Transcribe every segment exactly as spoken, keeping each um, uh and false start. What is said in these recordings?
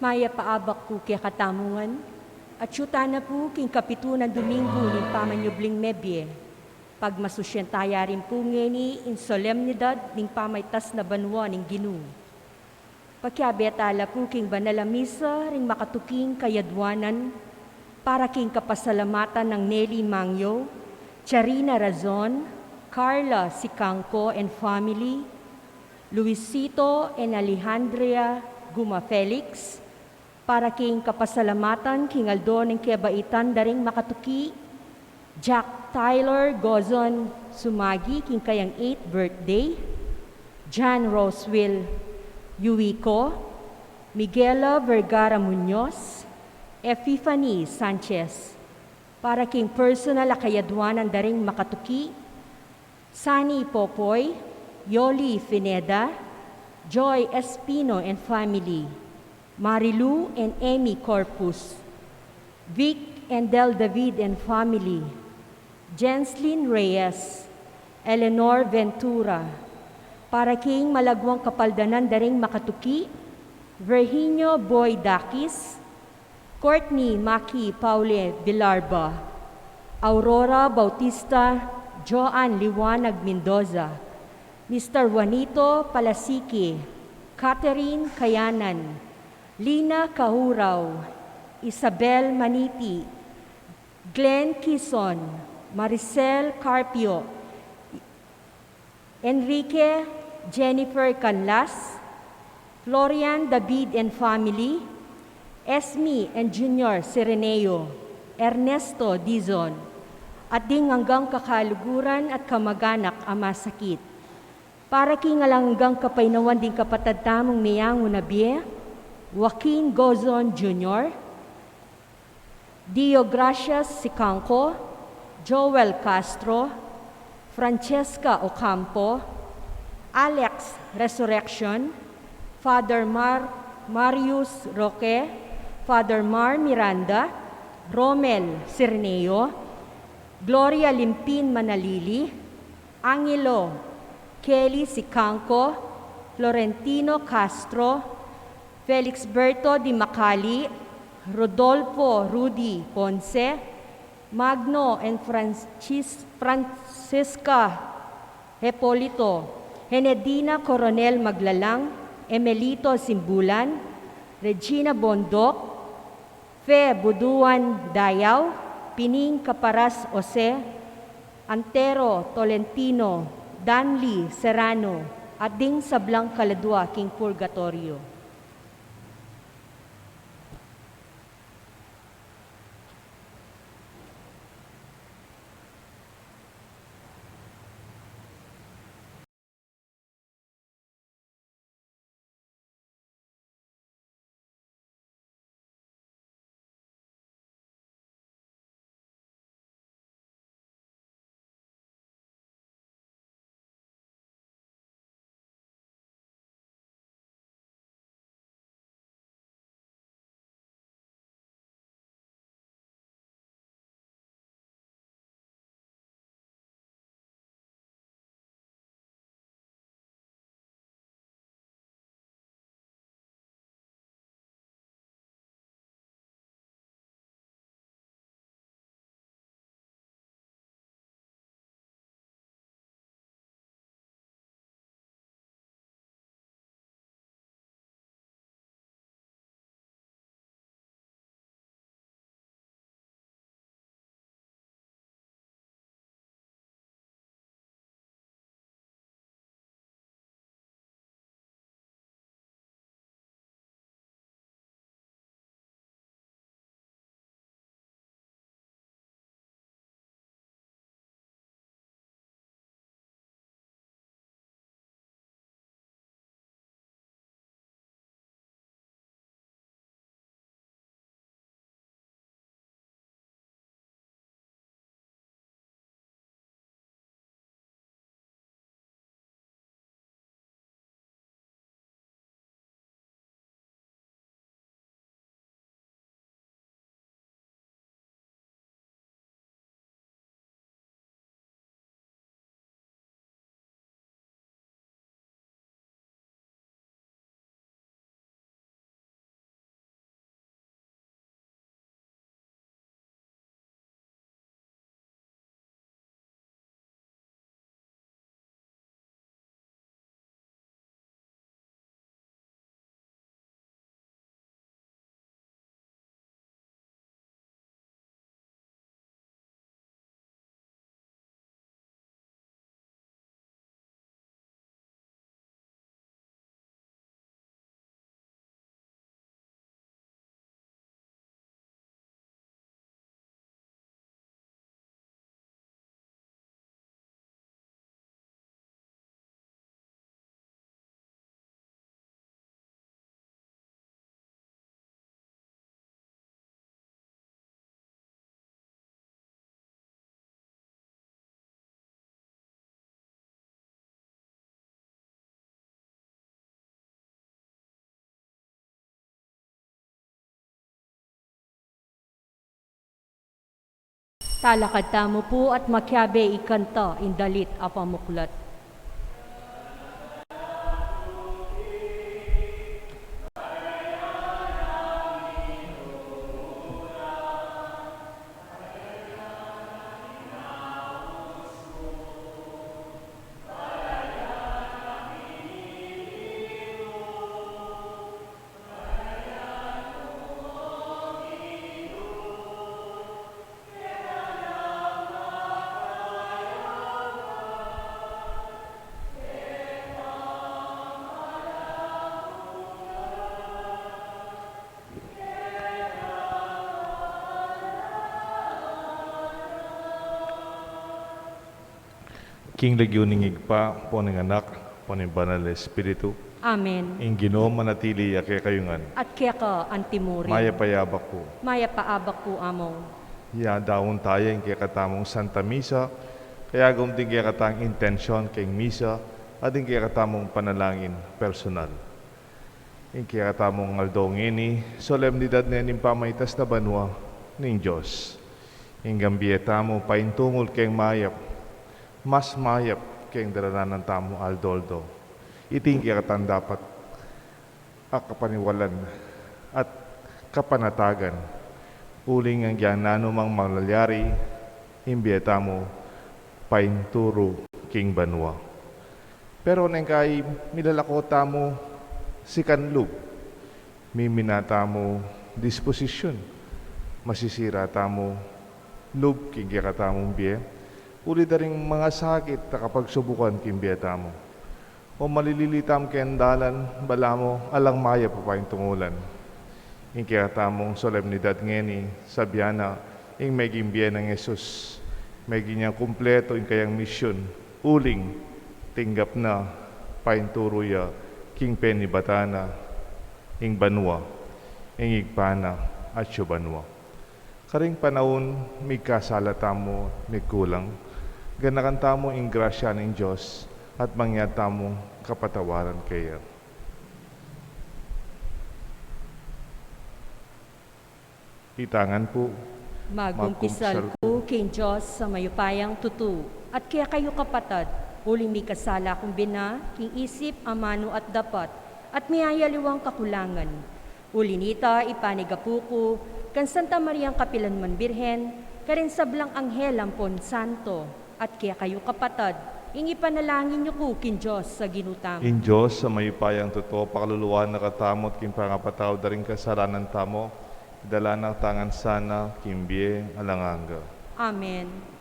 Mayap a abak pu kekatamu ngan, atyu tana pu king kapitu nang Duminggu ning pamanyubling mebie. Pagmasusyan taya rin pu ngeni ing solemnidad ning pamaitas na banua ning Ginu. Pakiabe ta la pu king banal a misa ring makatuking kayadwanan para king kapasalamatan nang Nelly Mangyo, Charina Razon, Carla Sicangco and family, Luisito and Alejandria Guma Felix, para king kapasalamatan king aldo ning kebaitan da ring makatuki, Jack Tyler Gozon Sumagi king kayang eighth birthday, John Roswell Yuico, Miguela Vergara Muñoz, Epiphany Sanchez, para king personal a kayadwanan da ring makatuki, Sunny Popoy, Yoli Pineda, Joy Espino and family, Marilu and Amy Corpus, Vic and Del David and family, Jenslyn Reyes, Eleanor Ventura, para king malaguang kapaldanan da ring makatuki, Virginio Boy Dakis, Courtney Maki Paule Villarba, Aurora Bautista, Joan Liwanag Mendoza, Mister Juanito Palasiki, Catherine Kayanan, Lina Kahurao, Isabel Maniti, Glenn Kison, Maricel Carpio, Enrique Jennifer Canlas, Florian David and family, Esme and Junior Cireneo, Ernesto Dizon, at ding anggang kakaluguran at kamaganak a masakit. Para king alang anggang kapaynawan ding kapatad tamung meyangu na bie, Joaquin Gozon Junior, Dio Gracias Sicangco, Joel Castro, Francesca Ocampo, Alex Resurrection, Father Mar-, Marius Roque, Father Mar Miranda, Romel Cirneo, Gloria Limpin Manalili, Angelo Kelly Sicangco, Florentino Castro, Felixberto Di Macali, Rodolfo Rudy Ponce, Magno and Francis-, Francisca Hepolito, Henedina Coronel Maglalang, Emelito Simbulan, Regina Bondoc, Fe Buduan Dayaw, Pining Caparas Jose, Antero Tolentino, Danley Serrano, at ding sablang kaladua king purgatoryo. Talakad tamu pu at makiabe ikanta ing dalit a pamuklat. King lagyu ning Ibpa, ampo ning Anak, ampo ning Banal a Espiritu. Amen. Ing Ginu manatili ya kekayu ngan. At keka antimurin. Mayap a abak pu. Mayap a abak pu, Among. Ya, daun taya ing kekatamung Santa Misa, kaya gumting kekatang intensyon keng Misa, at ing kekatamung panalangin personal. Ing kekatamung aldo ngeni, solemnidad ne ning pamaitas na banua ning Dios. Ing bie tamu paintungul keng mayap, mas mayap keng darananan tamu aldo-aldo. Iti ing kekatang dapat a kapaniwalan at kapanatagan. Uling agyang nanu mang malalyari, ing bie tamu painturu king banua. Pero neng kai milalako tamu sikan lub, mimina tamu disposisyun, masisira tamu lub king kekatamung bie, uli da ring mangasakit a kapagsubukan king bie tamu. O malilili tamu keng dalan, balamu alang mayap a paintungulan. Ing kekatamung solemnidad ngeni, sabian na ing meging bie nang Jesus, meging yang kumpletu ing kayang misyun, uling tinggap na, painturu ya king penibatan na ing banua, ing Ibpa na, atsu banua. Karing panaun migkasala tamu, migkulang, ganakan tamu ing grasya ning Dios at mangyari tamu kapatawaran keya. Itang ngan pu. Magkumpisal ku king Dios a mayupayang tutu, at kekayu kapatad, uling mikasala kung bina, king isip, amanu at dapat, at miyayaliwang kakulangan. Uli nita, ipanigapu ku kang Santa Mariang kapilan man Birhen, karing sablang anghel ampon santo, at kekayu kapatad, ing ipanalangin yu ku king Dios a Ginu tamu. Ing Dios a mayupayang tutu, pakaluluan na katamu at king pangapatawad da ring kasalanan tamu, idala na katamu ngan sana king bie alang angga. Amen.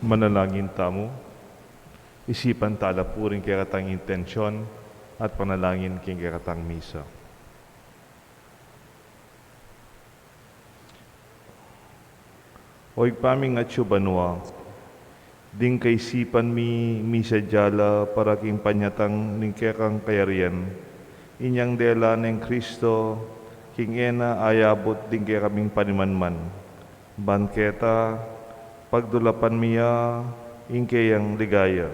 Manalangin tamu. Isipan tala pu ring kekatang intensyon at panalangin king kekatang misa. O Ibpa ming atsu banua, ding kaisipan mi misadya la para king panyatang ning kekang kayarian, inyang dela neng Kristo, king e na ayabut ding kekaming panimanman. Ban keta, pagdulapan mi ya ing keyang ligaya.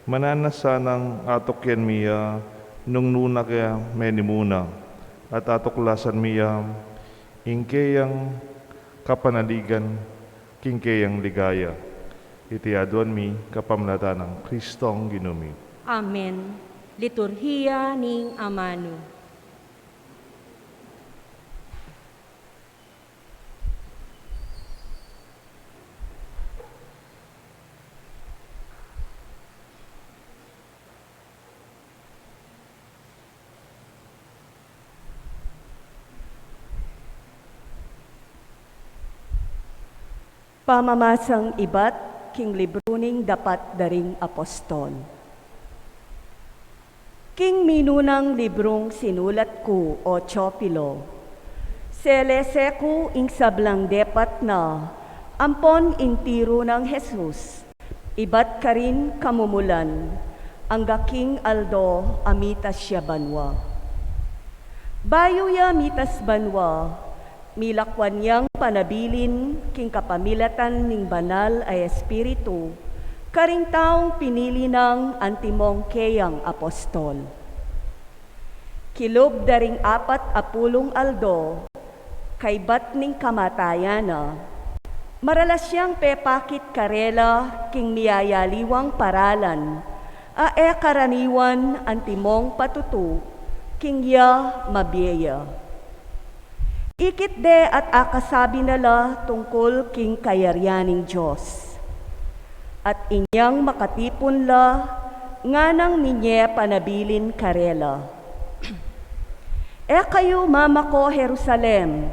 Mananu na sanang atukyan mi ya nung nuna ke menimuna, at atuklasan mi ya ing keyang kapanaligan king keyang ligaya. Iti aduan mi kapamilatan nang Kristong Ginu mi. Amen. Liturhiya ning Amanu. Pamamasang ibat king libru ning dapat da ring apostol. King minunang librung sinulat ku, o Teofilo, selese ku ing sablang depat na ampon ing tiru nang Jesus, ibat karin kamumulan, angga king aldo a mitas ya banua. Bayu ya mitas banua, milakwan yang panabilin king kapamilatan ning Banal a Espiritu karing taung pinili nang antimong keyang apostol. Kilub da ring apat a pulung aldo, kaybat ning kamatayan na, maralas yang pepakit karela king miyayaliwang paralan a e karaniwan antimong patutu king ya mabie ya. Ikit de at akasabi na la tungkul king kayarian ning Dios. At inyang makatipun la, nganang minye panabilin karela, E kayu mamako Jerusalem,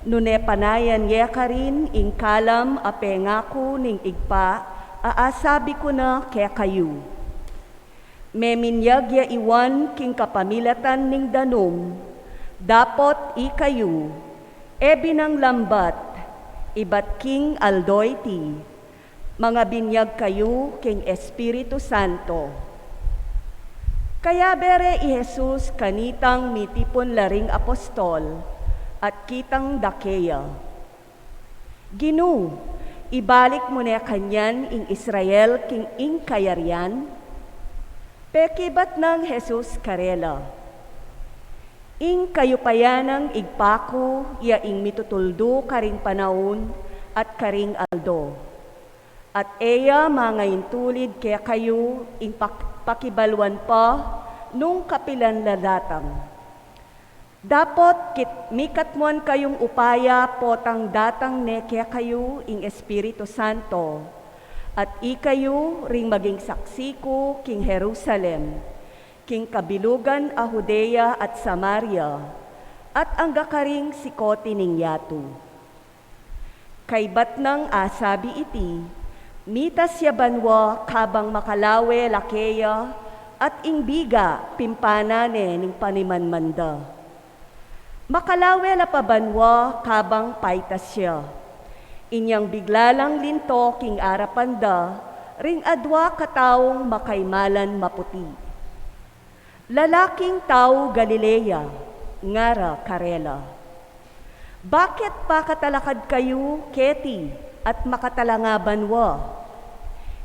nune panayan ye karin ing kalam a pengaku ning Ibpa a asabi ku na kekayu. Meminyag ya iwan king kapamilatan ning danum, dapot ikayu, e binang lambat, ibat king aldo iti, mangabinyag kayu king Espiritu Santo. Kayabe re i Jesus kanitang mitipun la ring apostol, at kitang da keya, Ginu, ibalik mu ne kanyan ing Israel king ing kayarian? Pekibat nang Jesus karela, Ing kayupayan nang Ibpa ku ya ing mitutuldu karing panaun at karing aldo. At e ya mangaintulid kekayu ing pak-, pakibaluan pa nung kapilan la datang. Dapot kit-, mikatmuan kayung upaya potang datang ne kekayu ing Espiritu Santo, at ikayu ring maging saksi ku king Jerusalem, king kabilugan a Judea at Samaria, at angga karing sikoti ning yatu. Kaybat nang asabi iti, mitas ya banua kabang makalawe la keya, at ing biga pimpana ne ning panimanman da. Makalawe la pa banua kabang paitas ya. Inyang bigla lang linto king arapan da ring adua kataung makaimalan maputi. Lalaking tau Galilea, ngara karela, bakit pakatalakad kayu keti at makatalanga banua?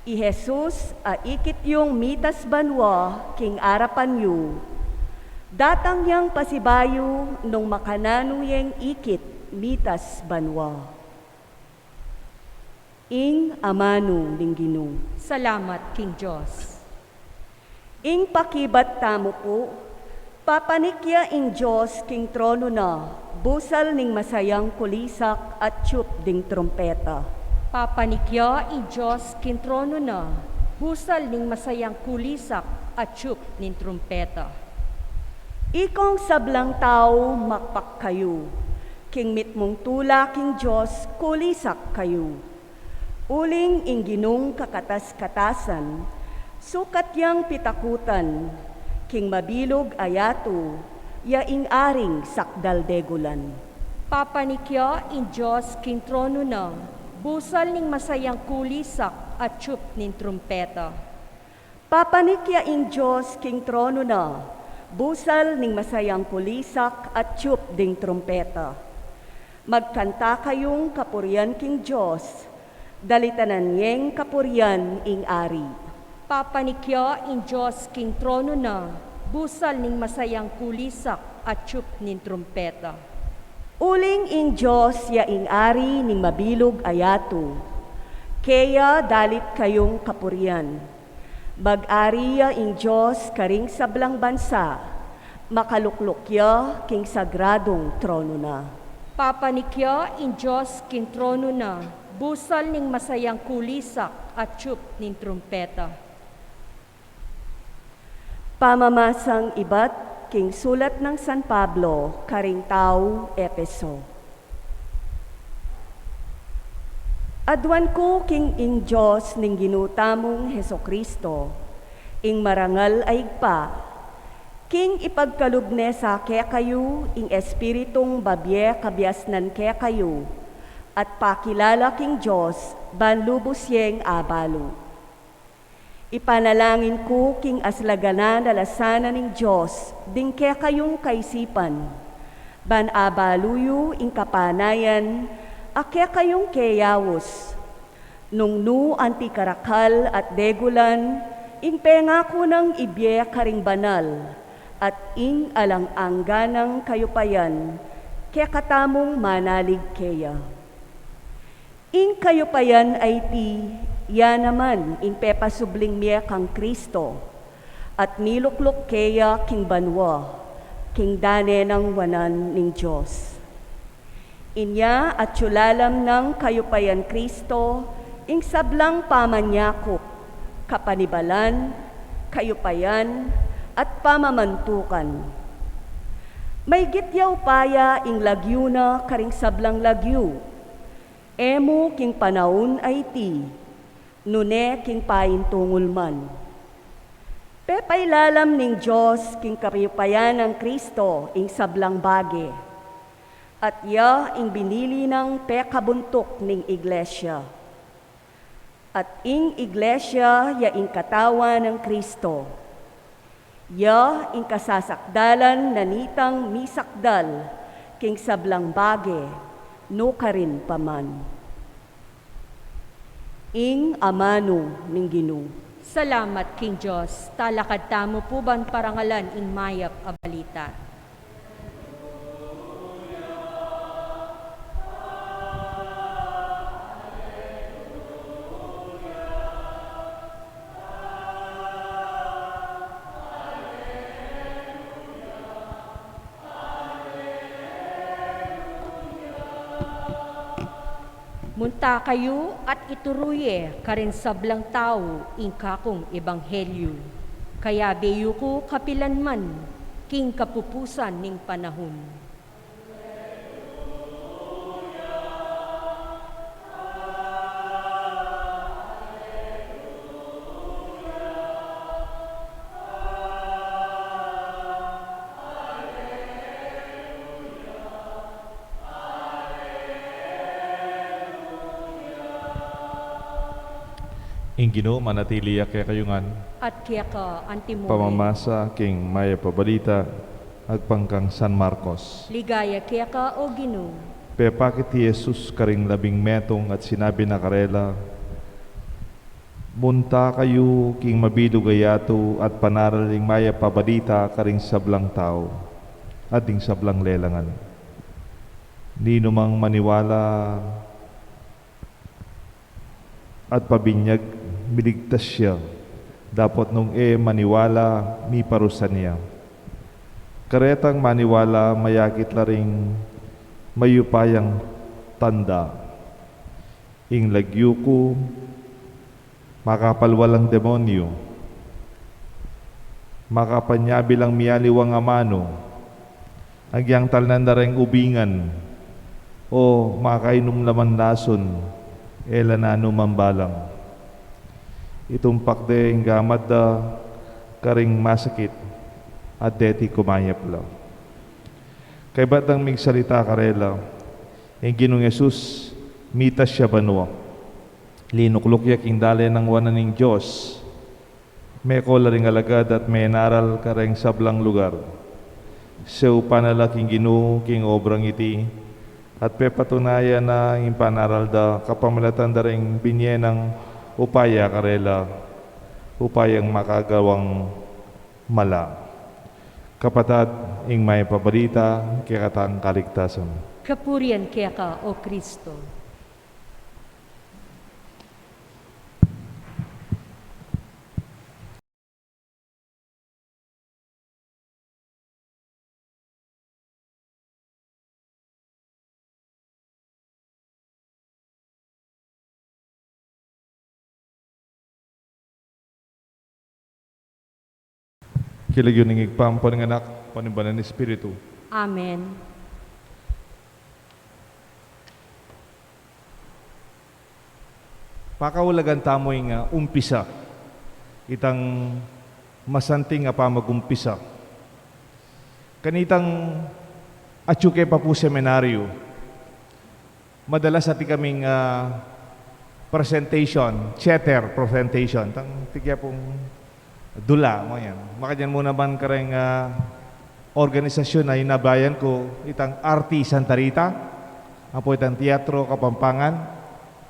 I Jesus a ikit yung mitas banua king arapan yu, datang yang pasibayu nung makananu yeng ikit mitas banua. Ing amanu ning Ginu. Salamat king Dios. Ing pakibat tamu pu, papanik ya ing Dios king tronu na, busal ning masayang kulisak at tiup ding trumpeta. Papanik ya ing Dios king tronu na, busal ning masayang kulisak at tiup ning trumpeta. Ikong sablang tau, makpak kayu, king mitmung tula king Dios kulisak kayu. Uling ing Ginung kakatas-katasan, sukat yang pitakutan, king mabilug a yatu, ya ing aring sakdal degulan. Papanik ya ing Dios king tronu na, busal ning masayang kulisak at tiyup ning trumpeta. Papanik ya ing Dios king tronu na, busal ning masayang kulisak at tiyup ding trumpeta. Magkanta kayung kapurian king Dios, dalitanan yeng kapurian ing Ari. Papanik ya ing Dios king tronu na, busal ning masayang kulisak at tiyup ning trumpeta. Uling ing Dios ya ing Ari ning mabilug a yatu, keya dalit kayung kapurian. Mag-ari ya ing Dios karing sablang bansa, makalukluk ya king sagradung tronu na. Papanik ya ing Dios king tronu na, busal ning masayang kulisak at tiyup ning trumpeta. Pamamasang ibat king sulat nang San Pablo karing tau Efeso. Aduan ku king ing Dios ning Ginu tamung Jesucristo, ing marangal a Ibpa, king ipagkalub ne sa kekayu ing Espiritung babie kabiasnan kekayu, at pakilala king Dios ban lubus yeng abalu. Ipanalangin ku king aslagan a lasanan ning Dios ding kekayung kaisipan, ban abalu yu ing kapanayan a kekayung keyaus, nung nu anti karakal at degulan ing pengaku nang ibie karing banal, at ing alang angga nang kayupayan kekatamung manalig keya. Ing kayupayan a iti, ya naman ing pepasubling mie kang Kristo, at milukluk keya king banua, king dane nang wanan ning Dios. Inya atyu lalam nang kayupayan Kristo ing sablang pamanyakup, kapanibalan, kayupayan, at pamamantukan. Maygit ya upaya ing lagyu na karing sablang lagyu, e mu king panaun a iti, nune king paintungul man. Pepailalam ning Dios king kayupayan nang Kristo ing sablang bage, at ya ing binili nang pekabuntuk ning iglesia. At ing iglesia ya ing katawan nang Kristo. Ya ing kasasakdalan na nitang misakdal king sablang bage, nukarin pa man. Ing amanu ning Ginu. Salamat king Dios. Talakad tamu pu ban parangalan ing mayap a balita. Munta kayu at ituru ye karing sablang tau ing kakung ebanghelyu. Kayabe yu ku kapilan man king kapupusan ning panahun. Ing Ginu manatili ya kekayu ngan. At keka antimurin. Pamamasa king mayap a balita agpang kang San Marcos. Ligaya keka, O Ginu. Pepakit i Jesus karing labing metung at sinabi na karela, Munta kayu king mabilug a yatu at panaral ing mayap a balita karing sablang tau at ding sablang lelangan. Ninumang maniwala at pabinyag, miligtas ya, dapot nung e maniwala, miparusa ya. Karetang maniwala, mayakit la ring mayupayang tanda. Ing lagyu ku, makapalwalang demonyu, makapanyabi lang mialiwang amanu, agyang talnan da reng ubingan, o makainum la man lasun, e la nanu mambalang. Itumpak de ing gamat da karing masakit, at deti kumayap la. Kaybat dang migsalita karela, ing Ginung Jesus mitas ya banua. Linukluk ya king dale nang wanan ning Dios. Meko la ring alagad at menaral kareng sablang lugar. Seupan na la king Ginu king obrang iti, at pepatunayan na ing panaral da kapamilatan da ring binye nang upaya karela, upayang makagawang mala. Kapatad, ing mayap a balita ing kekatang kaligtasan. Kapurian keka, O Kristo. King lagyu ning Ibpa, ampo ning Anak, ampo ning Banal a Espiritu. Amen. Pakaulagan tamu ing, ah, umpisa. Itang masanting a pamagumpisa. Kanitang atyu ke pa pu seminaryo, madalas atin kaming, ah, presentation, theater presentation. Itang tigya pung dula, mo yan. Makanyan mu naman kareng, ah, organisasyun a inabayan ku, itang Arti Santa Rita, ampo itang Teatro Kapampangan.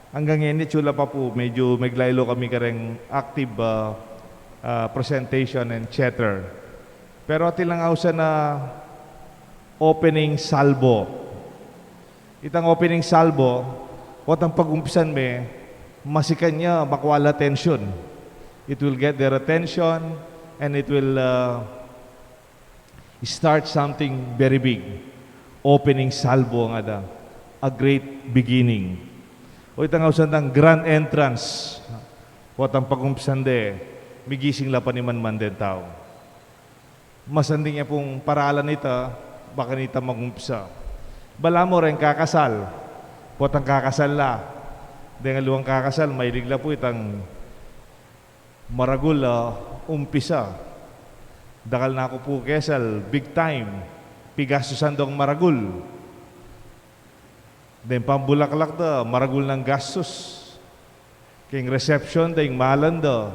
Anggang ngeni, atyu la pa pu, medyu meglaylo kami kareng active, ah, ah, presentation and theater. Pero atin lang ausan a opening salvo. Itang opening salvo, potang pagumpisan me, masikan ya makua la atensyon. It will get their attention and it will, uh, start something very big. Opening salvo ngana da, a great beginning. O itang ausan dang grand entrance, potang pagumpisan de, migising la panimanman deng tau. Masanting ya pung paralan ita, bakanita mangumpisa. Balamu reng kakasal, potang kakasal la. Deng aliwang kakasal, mailig la pu itang maragul a umpisa. Dakal na ku pu kesal, big time, pigastusan dong maragul. Deng pambulaklak da, maragul nang gastus. Keng reception da, ing malan da,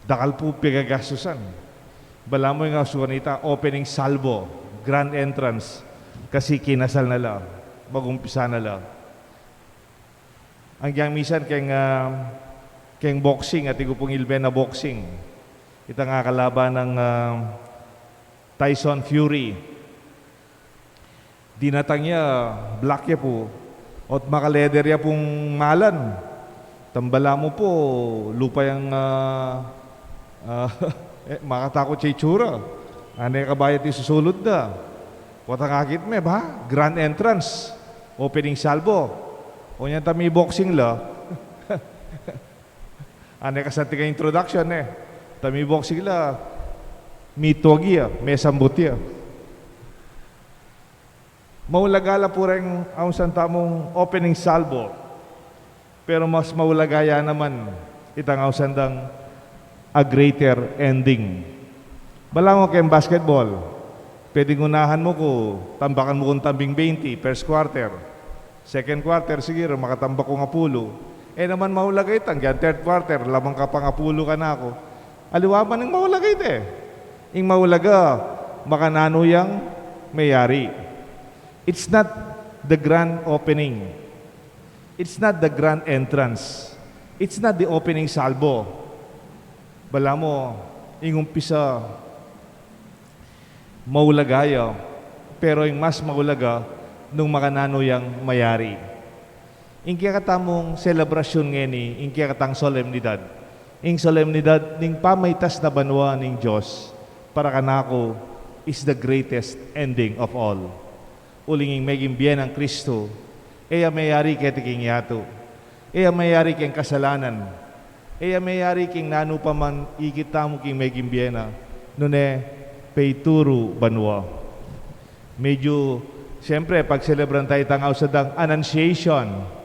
dakal pu pigagastusan. Balamu ing ausan kanita, opening salvo, grand entrance, kasi kinasal na la, magumpisa na la. Anggang misan keng, ah, keng boxing, atin ku pung ilben a boxing. Itang kalaban nang, ah, Tyson Fury. Dinatang ya, black ya pu. Ot maka-leather ya pung malan. Tang balamu pu, lupa yang, ah, ah, eh, makatakut ya itsura. Ane kabayat ing susulud da. Potang akit me, ba? Grand entrance. Opening salvo. O nya ta mi-boxing la. Ane kasanting a introduction, e. Ta mi-boxing la, mituag ya, mesambut ya. Maulaga la pu reng ausan tamung opening salvo. Pero mas maulaga ya naman itang ausan dang a greater ending. Balamu keng basketball, pwedeng unahan mu ku tambakan mu kung tambing twenty, first quarter. Second quarter, sige, makatambak kung apulu. E naman maulaga itang, keng third quarter, lamang ka pang apulu kanaku. Aliwa man ing maulaga ita, e. Ing maulaga, makananu yang meyari. It's not the grand opening. It's not the grand entrance. It's not the opening salvo. Balamu, ing umpisa, maulaga ya, pero ing mas maulaga nung makananu yang mayari. Ing kekatamung selebrasyun ngeni, ing kekatang solemnidad. Ing solemnidad ning pamaitas na banua ning Dios, para kanaku, is the greatest ending of all. Uling ing meging bie nang Kristu, e ya meyari keti king yatu, e ya meyari king kasalanan, e ya meyari king nanu pa man ikit tamu king meging bie na, nune peituru banua. Medyu, siyempre, pagselebran tamu itang ausan dang Annunciation.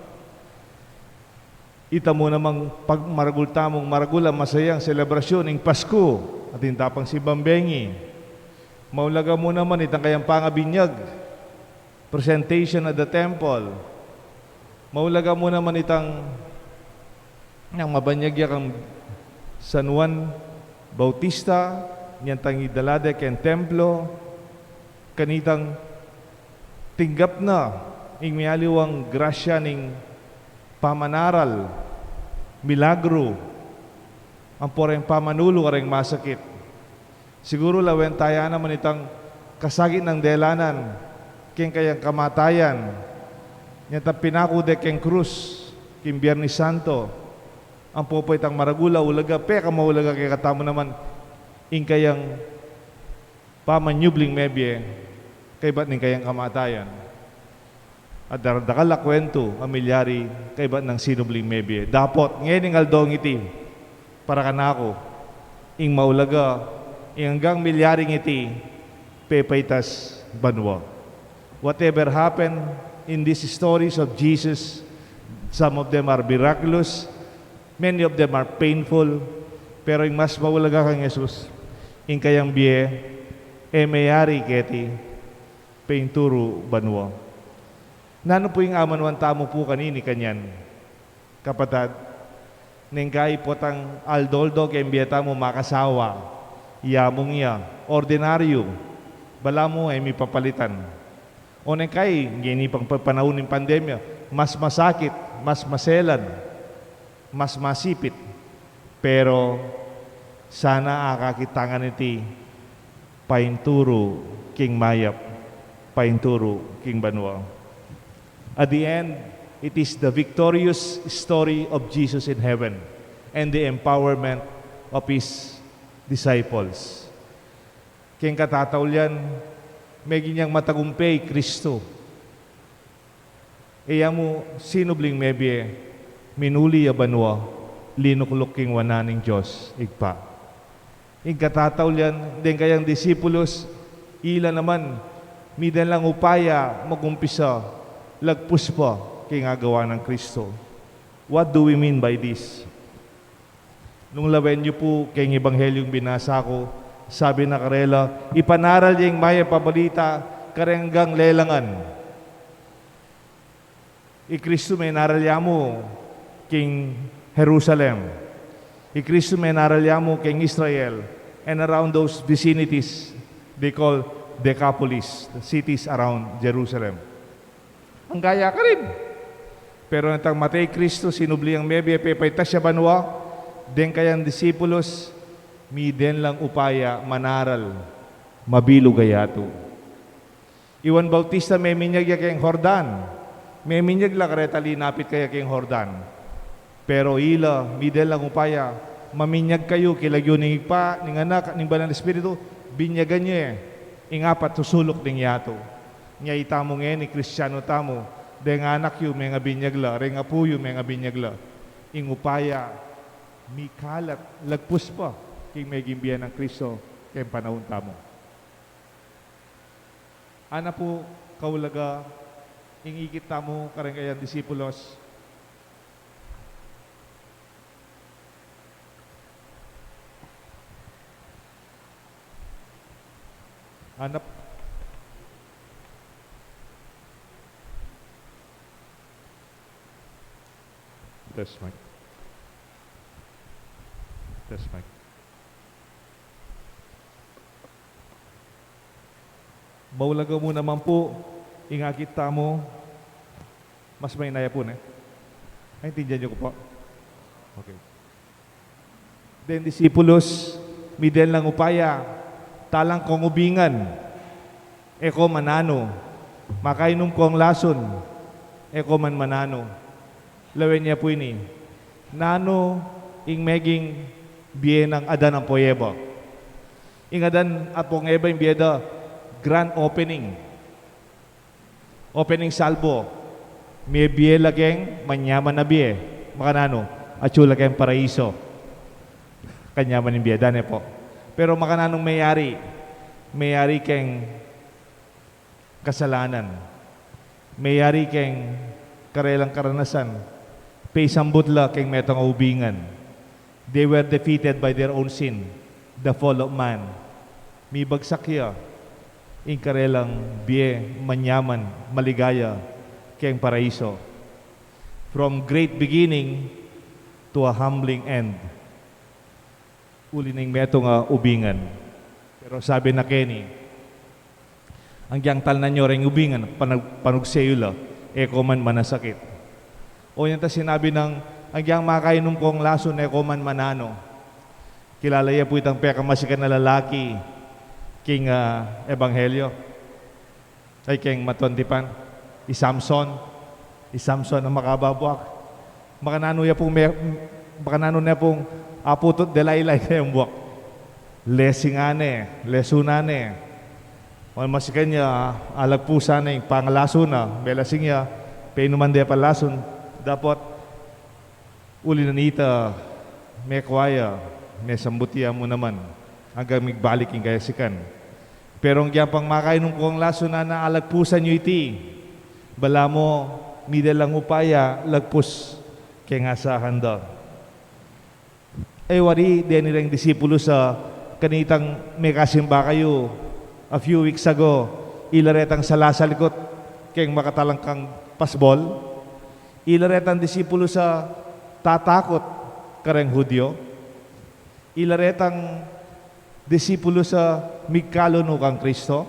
Ita mu namang pag-, maragul tamung maragul a masayang selebrasyun ing Pasku at ing tapang simbang bengi. Maulaga mu naman itang kayang pangabinyag, presentation at the temple. Maulaga mu naman itang nang mabanyag ya kang San Juan Bautista, nyang tang idala de keng templo, kanitang tinggap na ing mialiwang grasya ning pamanaral, milagru, ampo reng pamanulu kareng masakit. Siguru lawen taya naman itang kasakit nang delanan keng kayang kamatayan, nyang tang pinaku de keng krus king Biernes Santo. Ampo pa itang maragul a ulaga, pekamaulaga kekatamu naman ing kayang pamanyubling mebie kaybat ning kayang kamatayan. At daradakal a kuwentu a milyari kaybat nang sinubling mebie. Dapot ngening aldong iti, para kanaku, ing maulaga, ing anggang milyaring iti pepaitas banua. Whatever happened in these stories of Jesus, some of them are miraculous, many of them are painful, pero ing mas maulaga kang Jesus, ing kayang bie e meyari keti painturu banua. Nanu pu ing amanuan tamu pu kanini kanyan, kapatad? Neng kai potang aldo-aldo keng bie tamu makasawa, yamung ya, ordinaryu, balamu e mipapalitan. O neng kai, ngeni pang pa-, panaun ning pandemya, mas masakit, mas maselan, mas masipit. Pero sana akakit tang iti painturu king mayap, painturu king banua. At the end, it is the victorious story of Jesus in heaven and the empowerment of his disciples. Keng katataulian, meging yang matagumpe i Kristo. E ya mu sinubling mebie, minuli ya banua, linukluk king wanan ning Dios Ibpa. Ing katataulian, deng kayang disipulos, ila naman, miden lang upaya magumpisa, lagpus pa king agawa nang Kristo. What do we mean by this? Nung lawen yu pu keng ebanghelyung binasa ku, sabi na karela, ipanaral ya ing mayap a balita kareng anggang lelangan. I Kristu menaral ya mu king Jerusalem. I Kristu menaral ya mu king Israel and around those vicinities they call Decapolis, the cities around Jerusalem. Angga ya karin. Pero nitang mate i Kristu, sinubli yang mebie, pepaitas ya banua, deng kayang disipulos, miden lang upaya manaral, mabilug a yatu. I Juan Bautista meminyag ya keng Jordan. Meminyag la kareta linapit kaya keng Jordan. Pero ila, miden lang upaya, maminyag kayu king lagyu ning Ibpa, ning Anak, ning Banal a Espiritu, binyagan ye ing apat susuluk ning yatu. Nya itamu ngeni Kristianu tamu, deng anak yu mengabinyag la, reng apu yu mengabinyag la. Ing upaya mikalat, lagpus pa king meging bie nang Kristo keng panaun tamu. Ana pu kaulaga ing ikit tamu kareng kayang disipulos? Ana pu. Test mic. Test mic. Maulaga mu naman pu ing akit tamu. Mas mainaya pu, ne? Naintindihan niyo ku pu? Okay. Deng disipulos, miden lang upaya, talang kong ubingan, e ko mananu, makainum kong lasun, e ko man mananu. Lawen ya pu ini, nanu ing meging bie nang Adan ampo Eva? Ing Adan ampo Eva, ing bie da grand opening. Opening salvo. Mie bie la keng manyaman a bie. Makananu? Atyu la keng paraiso. Kanyaman ning bie da, ne pu? Pero makananung meyari? Meyari keng kasalanan. Meyari keng karelang karanasan. Paisambut la keng metung a ubingan. They were defeated by their own sin, the fall of man. Mibagsak ya ing karelang bie manyaman, maligaya keng paraiso. From great beginning to a humbling end. Uli ning metung a ubingan. Pero sabi na keni, anggiyang talnan yu reng ubingan, panag-, panugse yu la, e ko man manasakit. O yan ta sinabi nang, anggiyang makainum kong lasun, e ko man mananu. Kilala ye pu itang pekamasikan a lalaki king, ah, Ebanghelyo. Ay, keng Matuang Tipan, i Samson. I Samson a makababuak. Makananu ya pung me-, makananu ne pung aputut Delilah ing kayang buak. Lesingan ne, lesunan ne. Mamasikan ya, alagpusan ne ing pangalasu na, melasing ya, painuman de palasun. Dapot, uli na nita, mekua ya, mesambut ya mu naman, anggang migbalik ing kayasikan. Pero anggiyang pang makainum kong lasun, nana, alagpusan yu iti. Balamu, mida lang upaya lagpus keng asahan da. E wari deni reng disipulus a kanitang mekasimba kayu a few weeks ago, ila retang salasalikut keng makatalangkang pasbol. Ila retang disipulus a tatakut kareng Judio. Ila retang disipulus a migkalu nu kang Kristo.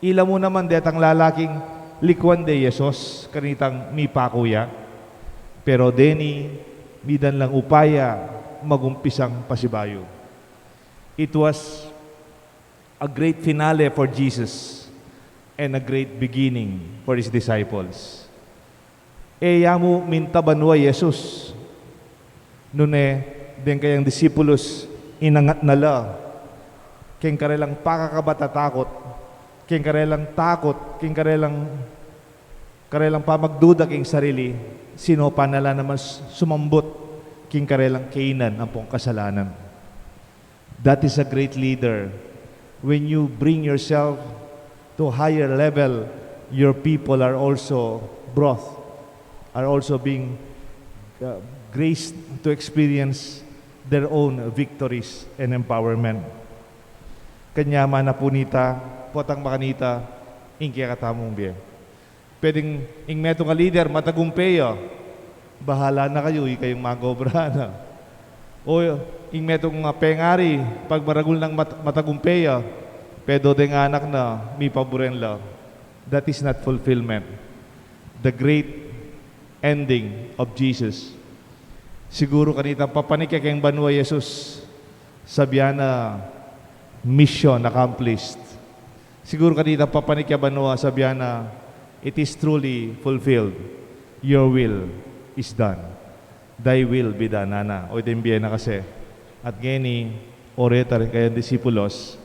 Ila mu naman detang lalaking likuan de Jesus kanitang mipaku ya. Pero deni, midan lang upaya magumpisang pasibayu. It was a great finale for Jesus and a great beginning for his disciples. E ya mu minta banua i Jesus. Nune, deng kayang disipulus, inangat na la keng karelang pakakabatatakut, keng karelang takut, keng karelang, karelang pamagduda keng sarili, sinopan na la naman s-, sumambut keng karelang kainan ampong kasalanan. That is a great leader. When you bring yourself to a higher level, your people are also brought, are also being, uh, graced to experience their own victories and empowerment. Kanya mana pu nita, potang makanita, ing kekatamung bie. Pwedeng ing metung a lider, matagumpe ya. Bahala na kayu, ikayu ing mag-obra na. O ing metung a pengari, pagmaragul nang mat-, matagumpe ya, pero deng anak na, mipaburen la. That is not fulfillment. The great ending of Jesus. Siguru kanitang papanik ya keng banua i Jesus, sabian na, "Mission accomplished." Siguru kanitang papanik ya banua, sabian na, "It is truly fulfilled. Your will is done." "Thy will be done," nana. O iti ing bie na kasi. At ngeni, o reta ring kayang disipulus,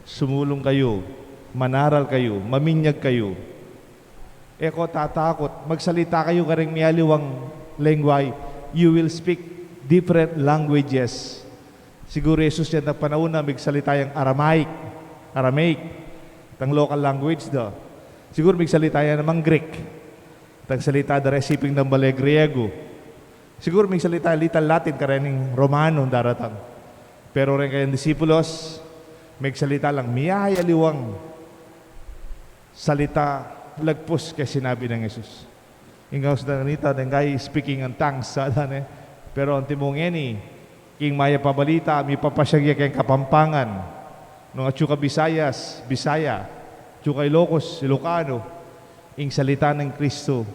sumulung kayu, manaral kayu, maminyag kayu. E ko tatakut, magsalita kayu karing mialiwang lengguahe. You will speak different languages. Siguru i Jesus yatang panaun na migsalita yang Aramaic, Aramaic, itang local language da. Siguru migsalita ya naman Greek, itang salita da reng siping dang bale Griego. Siguru migsalita little Latin kareng Romano daratang. Pero reng kayang disipulus, migsalita lang mialiwang salita lagpus keng sinabi nang Jesus. Ing kausdan kanita, deng kai speaking in tongues, sa dan e. Pero antimo ngeni, king mayap a balita, mipapasyag ya keng Kapampangan. Nung atyu ka Visayas, Bisaya, atyu ka Ilocos, Ilocano, ing salita nang Kristu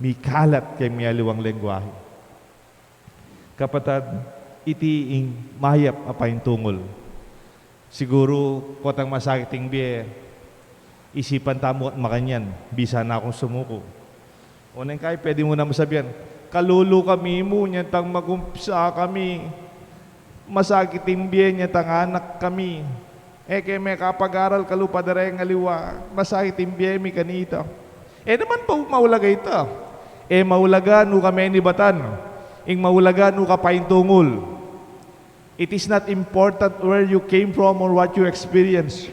mikalat keng mialiwang lengguahe. Kapatad, iti ing mayap a paintungul. Siguru, potang masakit ing bie, isipan tamu at makanyan, bisa na kung sumuku. O neng kai, pwede mu naman sabian, "Kalulu kami mu, nyatang magumpisa kami. Masakit ing bie, nyatang anak kami. E kami kapag-aral kalupa da reng aliwa, masakit ing bie mi kanita." E naman pa maulaga ita. E maulaga nu ka menibatan. Ing maulaga nu ka paintungul. It is not important where you came from or what you experienced.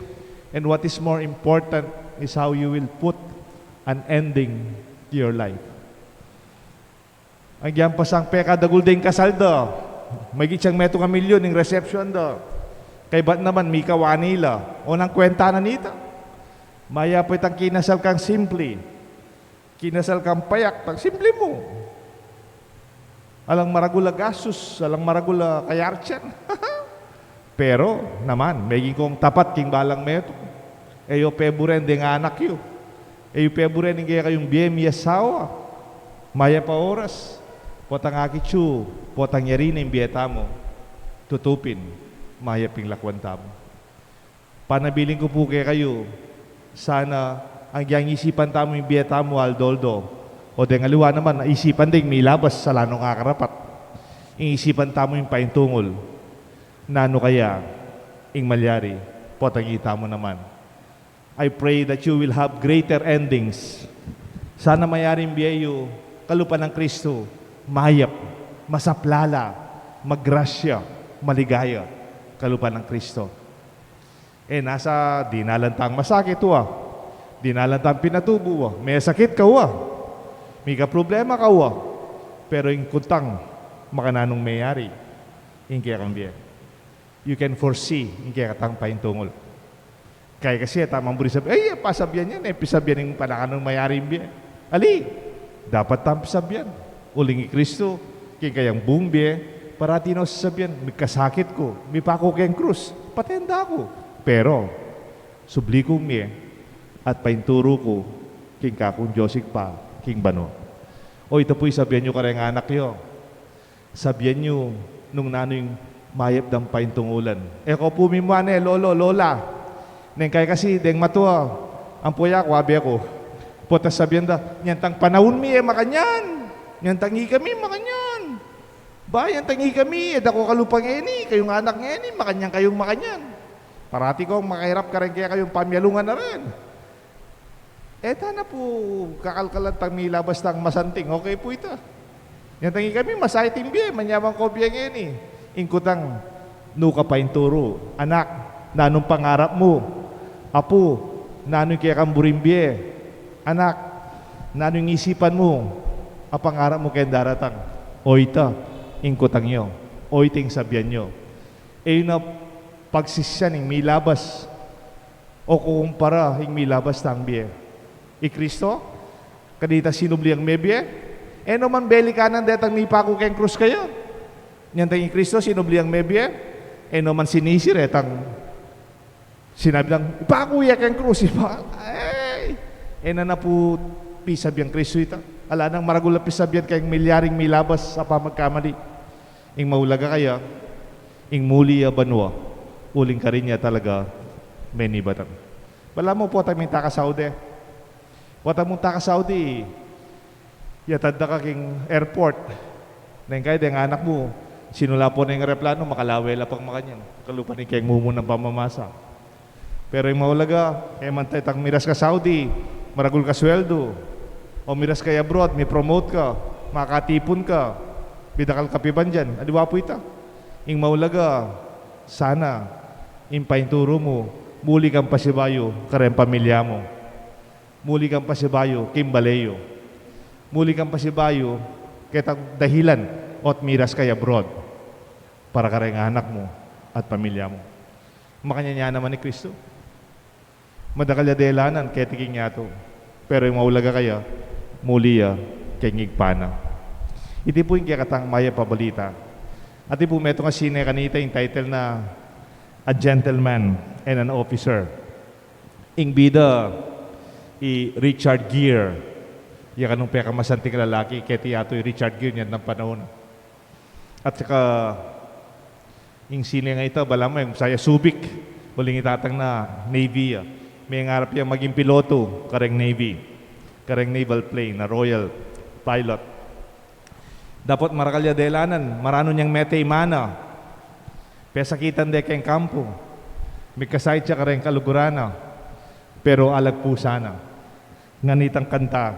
And what is more important is how you will put an ending to your life. Agyang pasang pekadagul deng kasal da. Maigit yang metung a milyun ing reception da. Kaybat naman, mika one K la. O nanu ing kwenta na nita? Mayap itang kinasal kang simple. Kinasal kang payak, tang simple mu. Alang maragul a gastus, alang maragul a kayartian. Pero naman, meging kong tapat king balang metung. E yu peburen deng anak yu. E yu peburen ing kekayung bie mi asawa. Mayap a oras. Potang akit yu, potang yari na ing bie tamu. Tutu pin, mayap ing lakwan tamu. Panabilin ku pu kekayu, sana agyang isipan tamu ing bie tamu aldo-aldo. O deng aliwa naman, isipan deng milabas, ala nung akarapat. Ing isipan tamu ing paintungul. Nanu kaya ing malyari, potang itamu naman. I pray that you will have greater endings. Sana mayari ing bie yu, kalupa nang Kristo, mayap, masaplala, magrasya, maligaya, kalupa nang Kristo. E na sa dinalan tang masakit, wa. Dinalan tang pinatubu, wa. Masakit ka, wa. Mika problema ka, wa. Pero ing kutang, makananung mayari ing kekang bie. You can foresee ing kekatang paintungul. Kaya kasi, e tamang buri sabi, "Ay, e pasabian yan, e pisabian ing panakanung mayari ing bie." Ali, dapat tang pisabian. Uling i Kristo, king kayang bung bie, parati na sasabian, "Mikasakit ku, mipaku keng krus, paten da ku. Pero, subli kung mie, at painturu ku, king kakung Dios Ibpa, king banua." O ita pu ing sabian yu kareng anak yu. Sabian yu nung nanu ing mayap dang paintungulan. E ko pu mimua ne, lolo, lola. Neng kaya kasi, deng matua, ampo ya ku, abe ku. Pota sabian da, "Nyantang panaun mi, e makanyan. Nyantang ikami, makanyan. Ba, nyantang ikami, e da ko kalupa ngeni, kayung anak ngeni, makanyan kayung makanyan." Parati kong makairap kareng kekayung pamialungan na rin. E ta na pu kakalkalan tang milabas tang masanting, okay pu ita. Nyantang ikami, masakit ing bie, manyaman ko bie ngeni. Ing kutang, nu ka painturu, anak, nanung pangarap mu? Apu, nanu ing kekang buring bie? Anak, nanu ing isipan mu a pangarap mu keng daratang? O ita ing kutang yu, o ita ing sabian yu. E yu na pagsisian ing milabas o kukumpara ing milabas tang bie. I Kristo, kanita sinubli yang mebie, e no man belikanan detang mipaku keng krus kaya. Nyantang i Kristo sinubli yang mebie, e no man sinisi retang sinabi lang, "Ipaku ya keng krus, ipa-," ay! E na na pu pisabian Kristo ita. Ala nang maragul a pisabian keng milyaring milabas a pamagkamali. Ing maulaga kaya, ing muli ya banua, uling karin ya talaga menibatan. Balamu pota minta ka Saudi. Pota minta ka Saudi, yatad da ka king airport. Neng kaya deng anak mu, sinula pu ne ing eroplano, makalawe la pang makanyan. Kalupa ning keng mumunang pamamasa. Pero ing maulaga, e man ta itang miras ka Saudi, maragul ka sweldu, o miras ka abroad, mi-promote ka, makatipun ka, midakal ka pibandian, aliwa pu ita. Ing maulaga, sana, ing painturu mu, muli kang pasibayu kareng pamilya mu. Muli kang pasibayu king bale yu. Muli kang pasibayu ketang dahilan o't miras ka abroad para kareng anak mu at pamilya mu. Makanyan ya naman i Kristo. Madakal ya delanan keti king yatu. Pero ing maulaga kaya, muli ya keng Ibpa na. Iti pu ing kekatang mayap a balita. Ati pu metung a sine kanita, ing title na A Gentleman and an Officer. Ing bida i Richard Gere. Ya kanung pekamasanting lalaki keti yatu i Richard Gere nyan nang panaun. At saka, ing sine a ita, balamu, ing Saya Subic, uling i tatang na Navy ya. Mengarap yang maging piloto kareng Navy, kareng naval plane, a royal pilot. Dapot marakal ya delanan, maranun yang mete i ima na. Pesakitan de keng kampu. Mikasakit ya kareng kaluguran na. Pero alagpusan na. Nganitang kanta,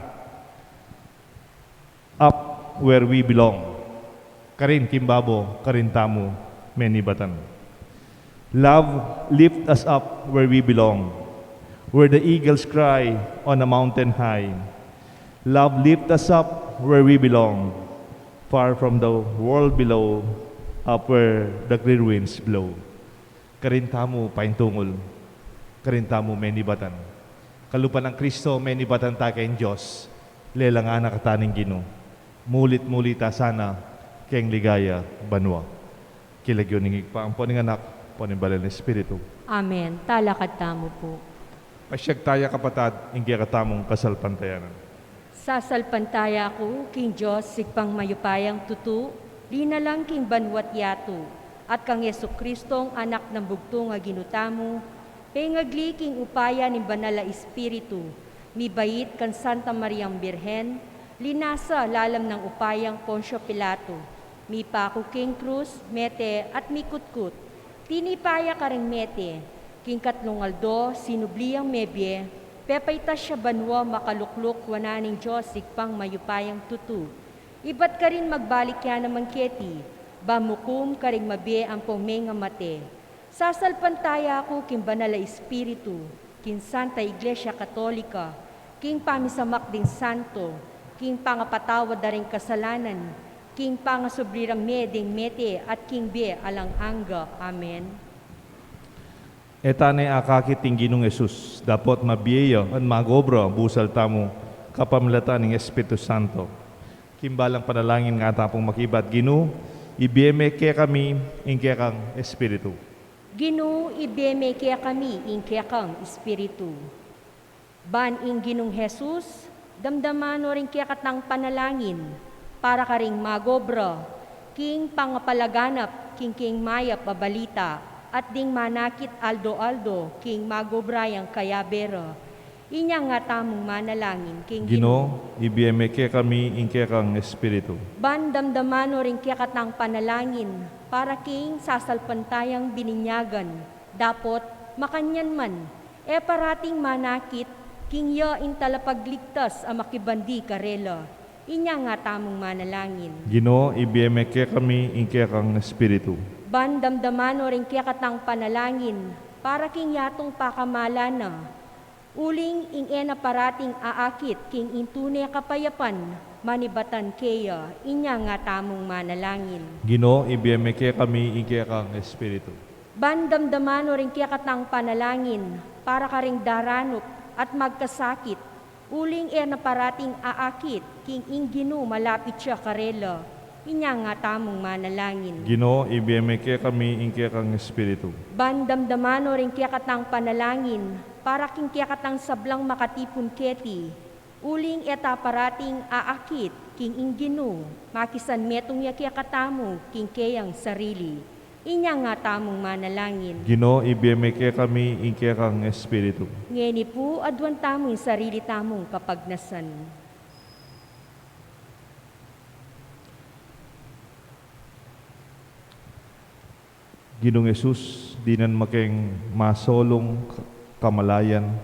"Up where we belong." Karin king babo, karin tamu menibatan. Love, lift us up where we belong, where the eagles cry on a mountain high. Love, lift us up where we belong, Far from the world below, up where the clear winds blow. Karin tamu paintungul, karin tamu menibatan. Kalupa nang Kristo, menibatan ta keng Dios, lelang anak ta ning Ginu. Mulit-mulit ta sana keng ligaya banua. King lagyu ning Ibpa, ampo ning Anak, ampo ning Banal a Espiritu. Amen. Talakad tamu pu. Pasiag taya, kapatad, ing kekatamung kasalpantayanan. Sasalpantaya ku king Dios, Ibpang mayupayang tutu, linalang king banua't yatu, at kang Jesucristong Anak nang bugtung a Ginu tamu, pengagli king upaya ning Banal a Espiritu, mibait kang Santa Mariang Birhen, linasa lalam nang upayang Poncio Pilato, mipaku king krus, mete at mikutkut, tinipa ya karing mete, king katlung aldo sinubli yang mebie, pepaitas ya banua, makalukluk wanan ning Dios Ibpang mayupayang tutu. Ibat karin magbalik ya naman keti, ban mukum karing mabie ampong mengamate. Sasalpantaya ku king Banal a Espiritu, king Santa Iglesia Katolika, king pamisamak ding santo, king pangapatawad da ring kasalanan, king pangasubli rang mie ding mete at king bie alang angga. Amen. E ta ne akakit ing Ginung Jesus, dapot mabie ya at mag-obra busal tamu kapamilatan ning Espiritu Santo. King balang panalangin nga ta pung makibat, Ginu, ibie me kekami ing kekang Espiritu. Ginu, ibie me kekami ing kekang Espiritu. Ban ing Ginung Jesus, damdaman no ring kekatang panalangin, para karing mag-obra king pangapalaganap king, king mayap a balita, at ding manakit aldo-aldo king mag-obra yang kayabe ra. Inya nga tamung manalangin king Ginu, ibie me kekami ing kekang Espiritu. Ban damdaman no ring kekatang panalangin, para king sasalpantayang bininyagan, dapot makanyan man, e parating manakit king ya ing talapagligtas a makibandi karela. Inya nga tamung manalangin. Ginu, ibie me kekami ing kekang Espiritu. Ban damdaman no ring kekatang panalangin, para king yatung pakamalan na. Uling ing e na parating aakit king ing tune kapayapan, manibatan keya. Inya nga tamung manalangin. Ginu, ibie me kekami ing kekang Espiritu. Ban damdaman no ring kekatang panalangin, para karing daranup at magkasakit, uling e na parating aakit king ing Ginu malapit ya karela. Inya nga tamung manalangin. Ginu, ibie me kekami ing kekang Espiritu. Ban damdaman no ring kekatang panalangin, para king kekatang sablang makatipun keti, uling e ta parating aakit king ing Ginu, makisanmetung ya kekatamu king keyang sarili. Inya nga tamung manalangin. Ginu, ibie me kekami ing kekang Espiritu. Ngeni pu, aduan tamu ing sarili tamung kapagnasan. Ginung Jesus, dinan makeng masolung k-, kamalayan,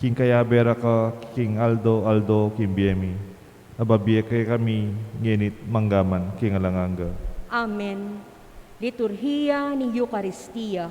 king kayabe ra ka king aldo-aldo king bie mi, ababie kekami ngeni't manggaman king alang angga. Amen. Liturhiya ning Eukaristia.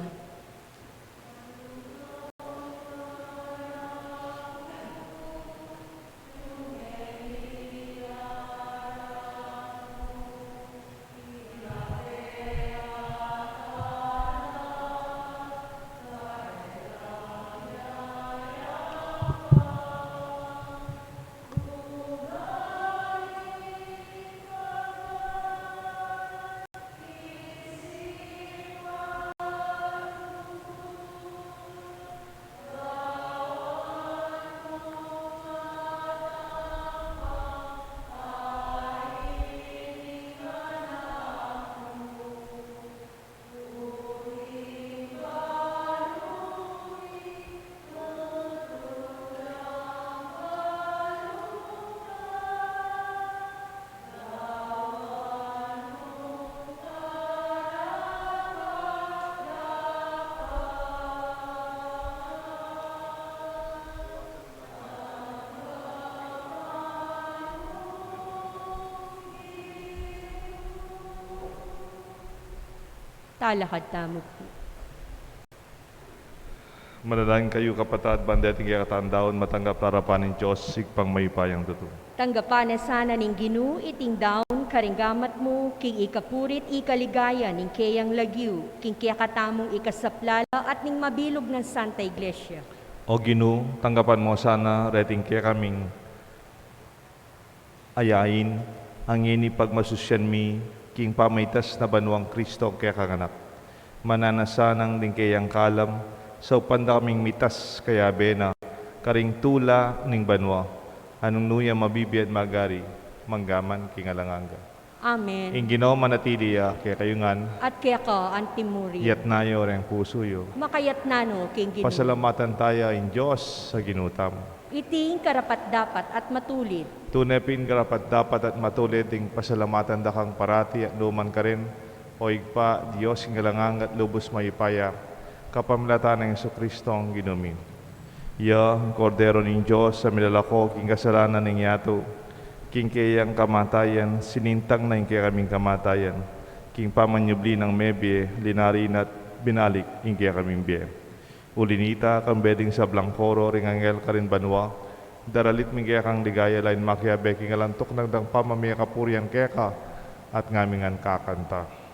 Talakad tamu pu. Manalangin kayu, kapatad, ban deting kekatang daun matanggap la arapan ning Dios, Ibpang mayupayang tutu. Tanggapan na sana ning Ginu iting daun karing gamat mu, king ikapuri't ikaligaya ning keyang lagyu, king kekatamung ikasaplala at ning mabilug nang Santa Iglesia. O Ginu, tanggapan mu sana reting kekaming ayain, a ngeni pagmasusyan mi king pamaitas na banwang Kristo kekang Anak. Mananu na sanang ding keyang kalam, saupan da kaming mitas kayabe na karing tula ning banwa, a nung nu ya mabibie at magari, mangga man king alang angga. Amen. Ing Ginu manatili ya kekayu ngan. At keka antimurin. Iyatas yu reng pusu yu. Makayatas no king Ginu. Pasalamatan taya ing Dios a Ginu tamu. Iti ing karapat-dapat at matulid. Tune pin karapat-dapat at matulid ing pasalamatan da kang parati at nu man karin, O Ibpa, Dios king alang angga at lubus mayupaya, kapamilatan nang Jesucristo a Ginu mi. Iya ing Kordero ning Dios a milalako king kasalanan ning yatu. King keyang kamatayan, sinintang na ing kekaming kamatayan. King pamanyubli nang mebie, linari na at binalik ing kekaming bie. Uli na nita, kambe ding sablang koro ring anghel karin banwa, daralit mi ing kekang ligaya lain makiabe king alang tuknang dang pamamie kapurian keka, at ngami ngan kakanta.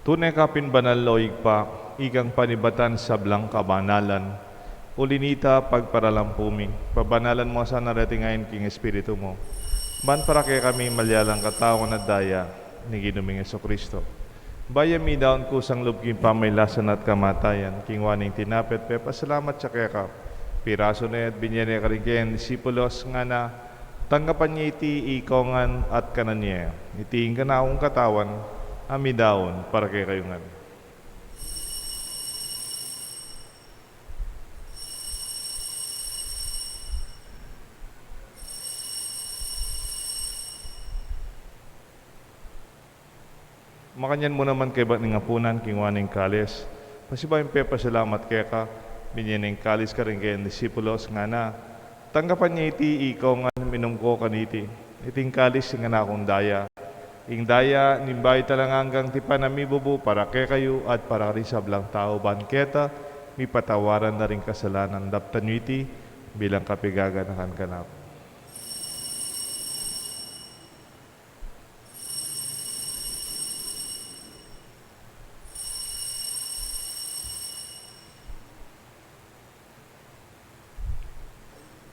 Tune ka pin banal, o Ibpa, ikang panibatan sablang kabanalan. Uli na nita, pagparalampu mi, pabanalan mu sana reting ain king Espiritu mu, ban para kekami malyalang katawan at daya ning Ginu ming Jesucristo. Bayu ya midaun kusang lub king pamailasan at kamatayan, kinua ne ing tinape at pepasalamat ya keka, pirasu ne at binie ne karing keyang disipulos, ngana, tanggapan ye iti ikong ngan at kanan ye. Iti ing kanakung katawan a midaun para kekayu ngan. Makanyan mu naman kaybat ning apunan, kinua ne ing kalis, pasibayu ing pepasalamat keka, binie ne ing kalis karing keyang disipulos, ngana, tanggapan ye iti ikong ngan, minum ko kaniti. Iti ing kalis ning kanakung daya, ing daya ning bayu at alang anggang tipan a mibubu para kekayu at para karing sablang tau, ban keta mipatawaran da ring kasalanan. Daptan yu iti bilang kapaganakan kanaku.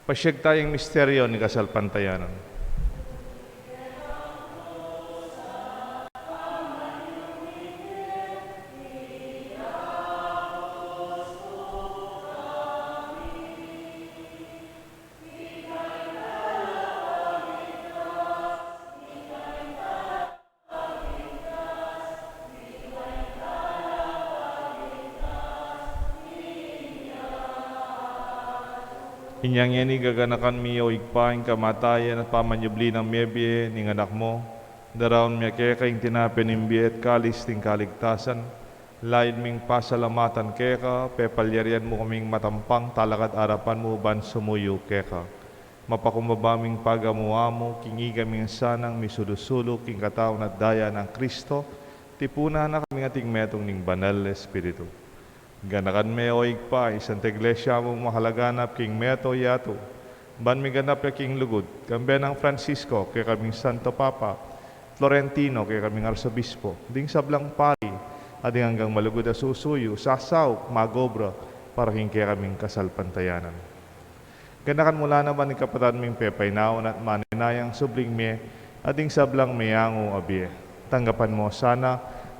Pasiag taya ing misteryu ning kasalpantayanan. Inya ngeni gaganakan mi, o Ibpa, ing kamatayan at pamanyubli nang mebie ning Anak mu. Daraun mi keka ing tinape ning bie at kalis ning kaligtasan. Layun ming pasalamatan keka, pepalyarian mu kaming matampang talakad arapan mu ban sumuyu keka. Mapakumbaba ming pagamu-amu king ikaming sanang misulu-sulu king katawan at daya nang Kristo, tipunan na kaming ating metung ning Banal Espiritu. Ganakan me, o Ibpa, ing Santa Iglesia mung makalaganap king meto yatu, ban miganap ya king lugud, kambe nang Francisco, kekaming Santo Papa, Florentino, kekaming Arsobispo, ding sablang pari, at ding anggang malugud a susuyu, sasaup, mag-obra para king kekaming kasalpantayanan. Ganakan mu la naman ing kapatad ming pepainawa at manenayang subling mie, at ding sablang meangu a bie. Tanggapan mu sana,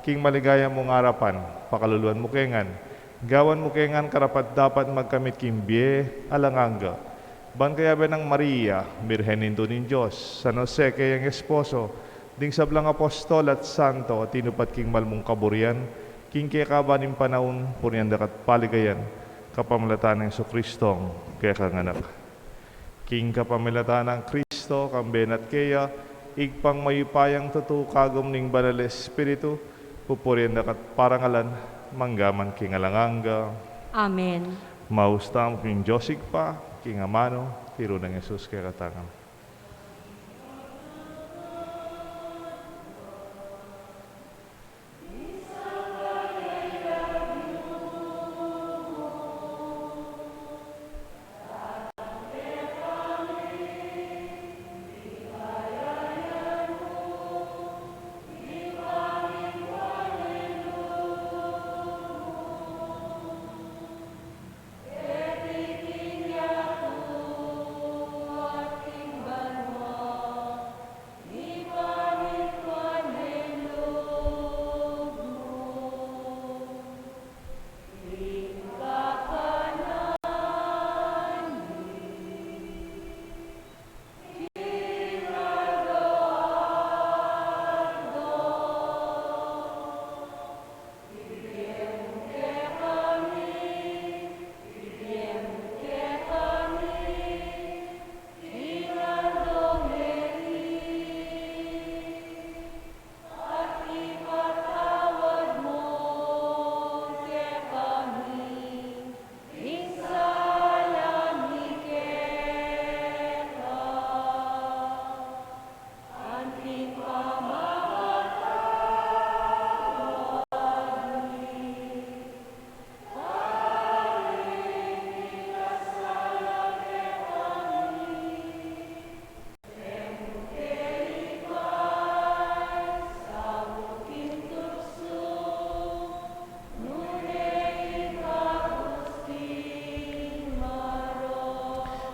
King maligaya mung arapan, pakaluluan mu ke ngan, gawan mu ke ngan karapat-dapat magkamit king bie alang angga. Ban kayabe nang Maria, Birhen Indu ning Dios, San Jose kayang esposo, ding sablang apostol at santo a tinupad king mal mung kaburian, king kekaban ning panaun, purian daka at paligayan, kapamilatan nang Jesucristong kekang Anak. King kapamilatan nang Kristo, kambe na at keya, Ibpang mayupayang tutu, kagum ning Banal Espiritu, pupurian daka at parangalan, mangga man king alang angga. Amen. Maus tamu king Dios Ibpa, king amanu, tiru nang Jesus kekatamu.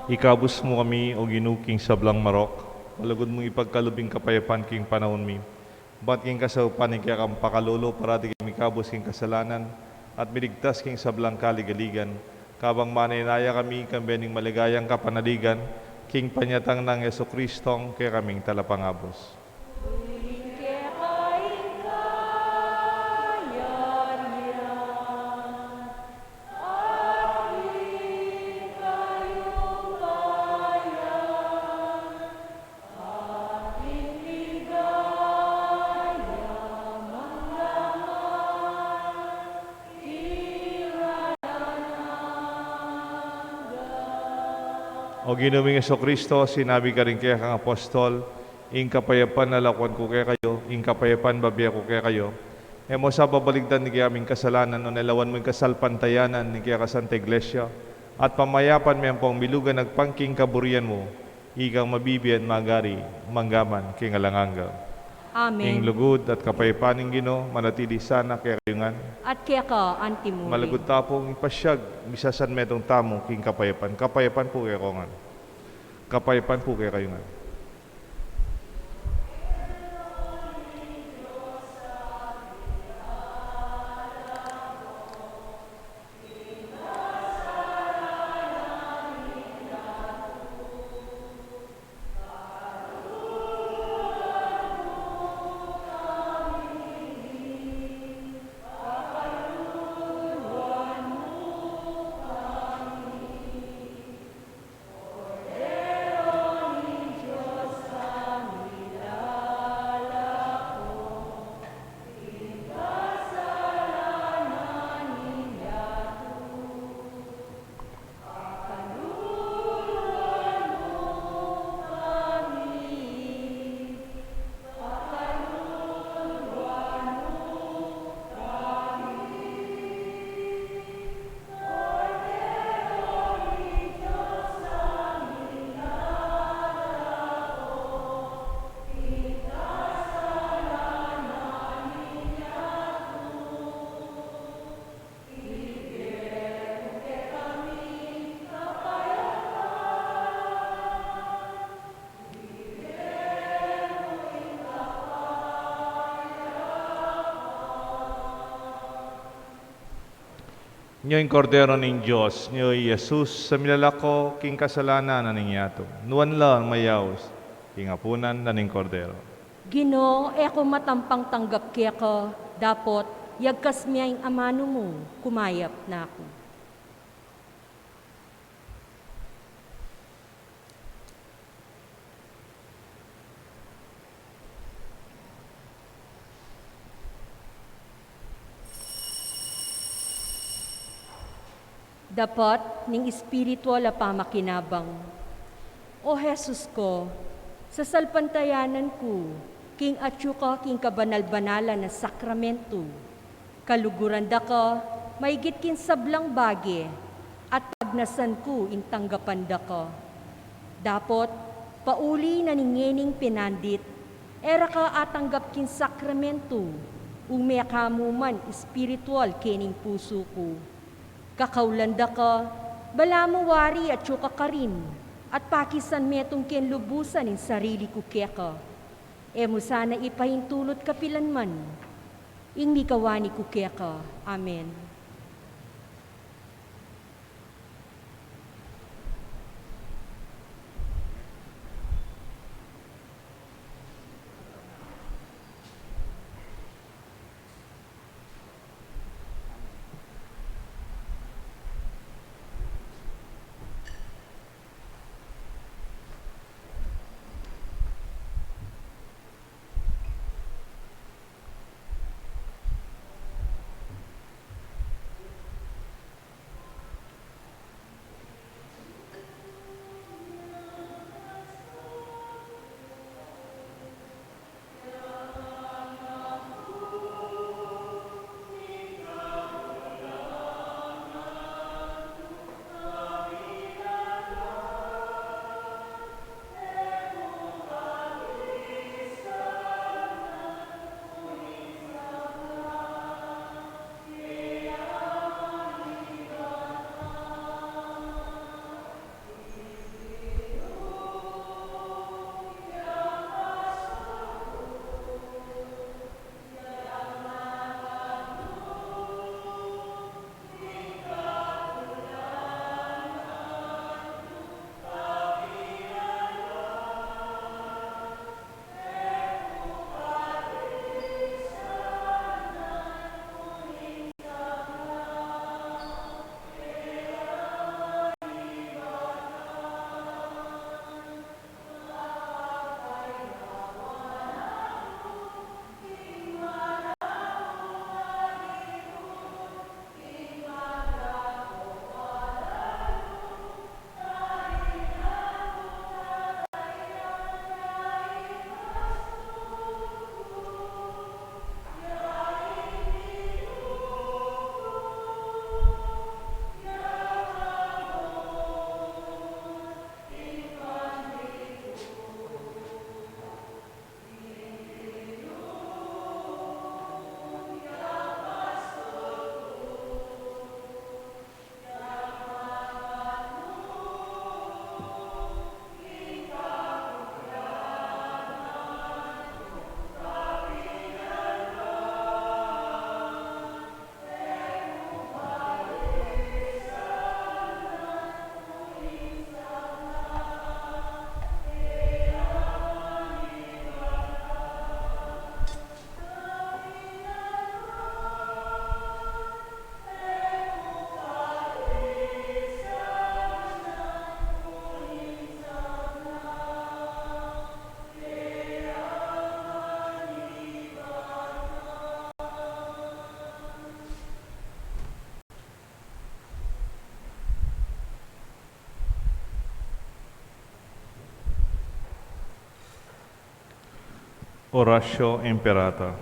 Ikabus mu kami, O Ginu, king sablang marok, malugud mung ipagkalub ing kapayapan king panaun mi. Bat king kasaupan ning kekang pakalulu, parati kami ikabus king kasalanan, at miligtas king sablang kaligaligan, kabang manenaya kami kambe ning maligayang kapanaligan, king panyatang nang Jesucristong kekaming Talapangabus. O Ginu ming Jesucristo, sinabi karing kekang apostol, "Ing kapayapan lalakwan ku kekayu, ing kapayapan bibie ku kekayu." E mu sa babaligtan ding kekaming kasalanan, nune lawan mu ing kasalpantayanan ning kekang Santa Iglesia, at pamayapan me ampong milugan agpang king kaburian mu, ikang mabibie at magari, mangga man king alang angga. Amen. Ing lugud at kapayapan ning Ginu, manatili sana kekayu ngan. At keka antimurin. Malugud ta pung ipasyag, misasanmetung tamu king kapayapan. Kapayapan pu kekayu ngan. Kapayapan pu kekayu ngan. Nyo ing Kordero ning Dios, nyo i Jesus, a milalako king kasalanan na ning yatu. Nuan la mayaus king apunan na ning Kordero. Ginu, e ku matampang tanggap keka, dapot yagkas me ing amanu mu, kumayap na ku. Dapat ning espiritual a pamakinabang. O Jesus ko, sasalpantayanan ku king atyu ka king kabanal-banalan a sakramentu. Kaluguran da ka maigit king sablang bage, at pagnasan ku ing tanggapan da ka. Dapot, pauli na ning ngening pinandit, e ra ka atanggap king sakramentu, ume ka mu man espiritual kening pusu ku. Kakaulan da ka, balamu wari atyu ka karin, at pakisan metung king lubusan ing sarili ku keka. E mu sana ipahintulut kapilan man. Ing mikawani ku keka. Amen. Oratio Imperata.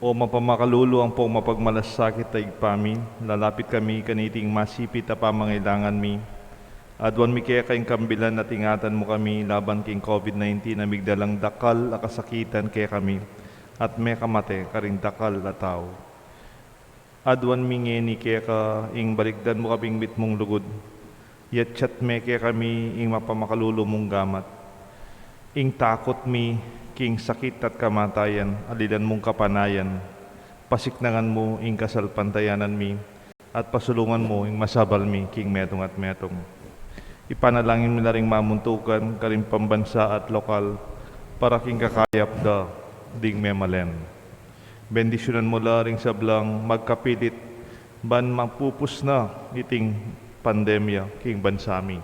O mapamakalulu ampong mapagmalasakit a Ibpa mi, lalapit kami kaniting masipit a pamangailangan mi. Aduan mi keka ing kambilan at ingatan mu kami laban king COVID nineteen a migdalang dakal a kasakitan kekami at mekamate karing dakal a tau. Aduan mi ngeni keka ing balikdan mu kaming mitmung lugud. Yatyat me kekami ing mapamakalulu mung gamat. Ing takut mi king sakit at kamatayan, alilan mung kapanayan. Pasiknangan mu ing kasalpantayanan mi. at pasulungan mu ing masabal mi king metung at metung. Ipanalangin mi la ring mamuntukan karing pambansa at lokal para king kakayap da ding memalen. Bendisyunan mu la ring sablang magkapilit ban mapupus na iting pandemya king bansa mi.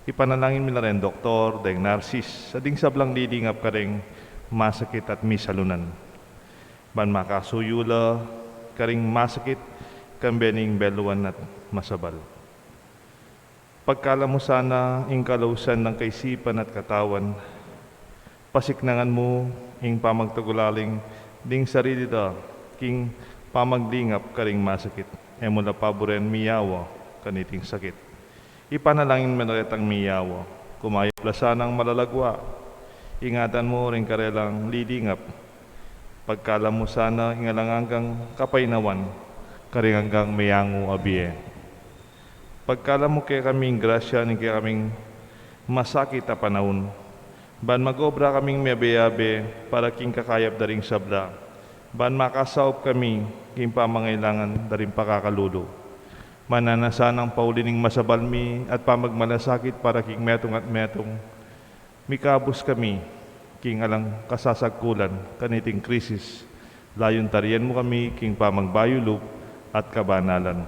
Ipanalangin mi la ring doktor, deng narsis, at ding sablang lilingap karing masakit at misalunan, ban makasuyu la karing masakit kambe ning beluan at masabal. Pagkalam mu sana ing kalausan dang kaisipan at katawan, pasiknangan mu ing pamagtagulaling ding sarili da king pamaglingap karing masakit. E mu la paburen miyawa kaniting sakit. Ipanalangin mi la retang miyawa, kumayap la sanang malalagwa. Ingatan mu ring karelang lilingap. Pagkalam mu sana ing alang anggang kapaynawan karing anggang meyangu a bie. Pagkalam mu kekami ing grasya ning kekaming masakit a panaun, ban mag-obra kaming miyabe-yabe para king kakayap da ring sabla, ban makasaup kami king pamangailangan da ring pakakalulu. Mananu na sanang pauli ning masabal mi at pamagmalasakit para king metung at metung, mikabus kami king alang kasasagkulan kaniting krisis, layun tarian mu kami king pamagbayu lub at kabanalan.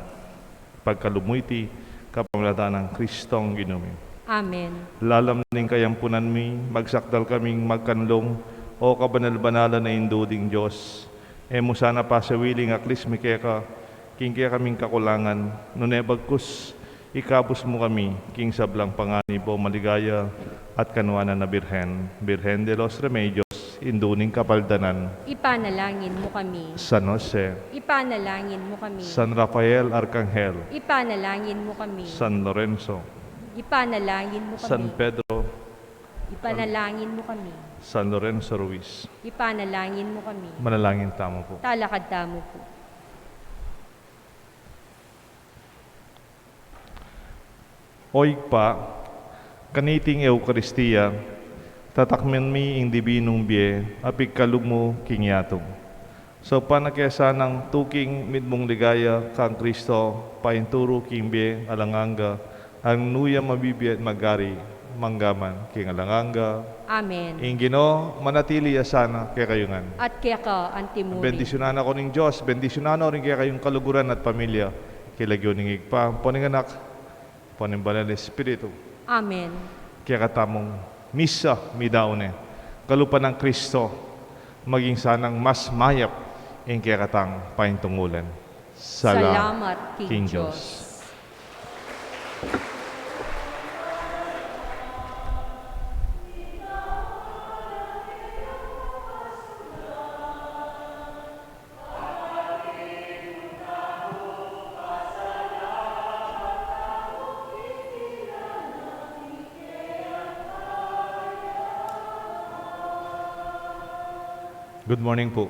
Pagkalub mu iti kapamilatan nang Kristong Ginu mi. Amen. Lalam ning kayampunan mi, magsakdal kaming magkanlung, o kabanal-banalan a Indu ding Dios. E mu sana pasawili ing aklis mi keka king kekaming kakulangan, nune bagkus ikabus mu kami king sablang panganib o maligaya at kanuanan a Birhen, Birhen de los Remedios, Indu ning Kapaldanan. Ipanalangin mu kami. San Jose. Ipanalangin mu kami. San Rafael Arkanghel. Ipanalangin mu kami. San Lorenzo. Ipanalangin mu kami. San Pedro. Ipanalangin mu kami. San Lorenzo Ruiz. Ipanalangin mu kami. Manalangin tamu pu. Talakad tamu pu. O Ibpa, kaniting Eukaristia, tatakmen mi ing dibinung bie a pigkalub mu king yatu. Saupan na ke sanang tuking mitmung ligaya kang Kristo, painturu king bie alang angga, a nung nu ya mabibie at mag-ari mangga man king alang angga. Amen. Ing Ginu manatili ya sana kekayu ngan. At keka antimu rin. Bendisyunan na kayu ning Dios, bendisyunan na rin kekayung kaluguran at pamilya, king lagyu ning Ibpa, ampo ning Anak, ampo ning Banal Espiritu. Amen. Kekatamung misa midaun ne. Kalupa nang Kristo, maging sanang mas mayap ing kekatang paintungulan. Sala-, salamat king Dios. Good morning po.